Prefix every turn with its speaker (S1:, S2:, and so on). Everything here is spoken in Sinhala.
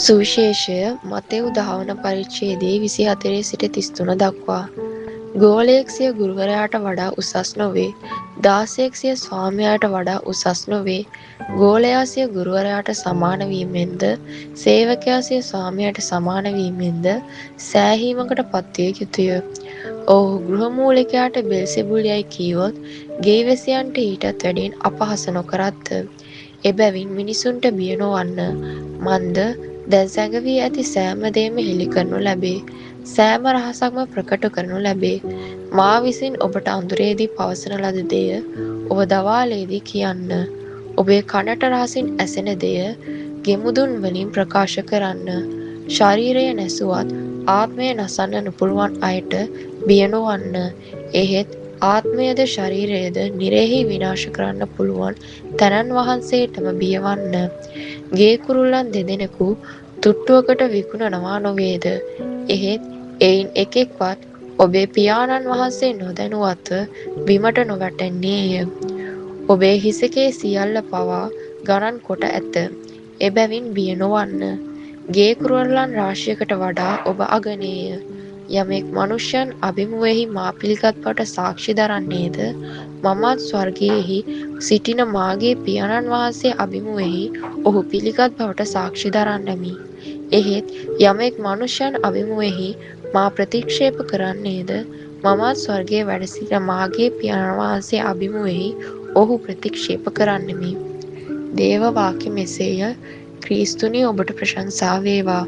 S1: සුවිශේෂය මතෙව් 10 වන පරිච්ඡේදයේ 24 සිට 33 දක්වා. ගෝලයෙක් සිය ගුරුවරයාට වඩා උසස් නොවේ. දාසයෙක් සිය ස්වාමියාට වඩා උසස් නොවේ. ගෝලයා සිය ගුරුවරයාට සමාන වීමෙන්ද සේවකයා සිය ස්වාමියාට සමාන වීමෙන්ද සෑහීමකට පත්විය යුතුය. ඔවුහු ගෘහමූලිකයාට බෙල්සෙබුල් යැයි කීවොත් ගෙයිවැසියන්ට ඊටත් වැඩියෙන් අපහාස නොකරත්ද? එබැවින් මිනිසුන්ට බිය නොවන්න. මන්ද දැන් සැඟවී ඇති සෑම දෙයම හෙළි කරනු ලැබේ. සෑම රහසක්ම ප්‍රකට කරනු ලැබේ. මා විසින් ඔබට අඳුරේදී පවසන ලද දෙය ඔබ දවාලේදී කියන්න. ඔබේ කනට රහසින් ඇසෙන දෙය ගෙමුදුන් වලින් ප්‍රකාශ කරන්න. ශරීරය නැසුවත් ආත්මය නසන්න නොපුළුවන් අයට බිය නොවන්න. එහෙත් ආත්මයද ශරීරයද නිරෙහි විනාශ කරන්න පුළුවන් තැනන් වහන්සේටම බියවන්න. ගේ කුරුල්ලන් දෙදෙනෙකු තුට්ටුවකට විකුණනවා නොවේද? එහෙත් එයින් එකෙක්වත් ඔබේ පියාණන් වහන්සේ නොදැනුවත්ව බිමට නොවැටෙන්නේය. ඔබේ හිසකේ සියල්ල පවා ගණන් කොට ඇත. එබැවින් බිය නොවන්න. ගේ කුරුල්ලන් රාශියකට වඩා ඔබ අගනේය. යමෙක් මනුෂ්‍යයන් අභිමුවෙහි මා පිළිගත් බවට සාක්ෂි දරන්නේද, මමත් ස්වර්ගයෙහි සිටින මාගේ පියාණන් වහන්සේ අභිමුවෙහි ඔහු පිළිගත් බවට සාක්ෂි දරන්නමි. එහෙත් යමෙක් මනුෂ්‍යයන් අභිමුවෙහි මා ප්‍රතික්ෂේප කරන්නේද, මමත් ස්වර්ගයේ වැඩ සිටින මාගේ පියාණන් වහන්සේ අභිමුවෙහි ඔහු ප්‍රතික්ෂේප කරන්නෙමි. දේව වාක්‍ය මෙසේය. ක්‍රිස්තුනි, ඔබට ප්‍රශංසා වේවා.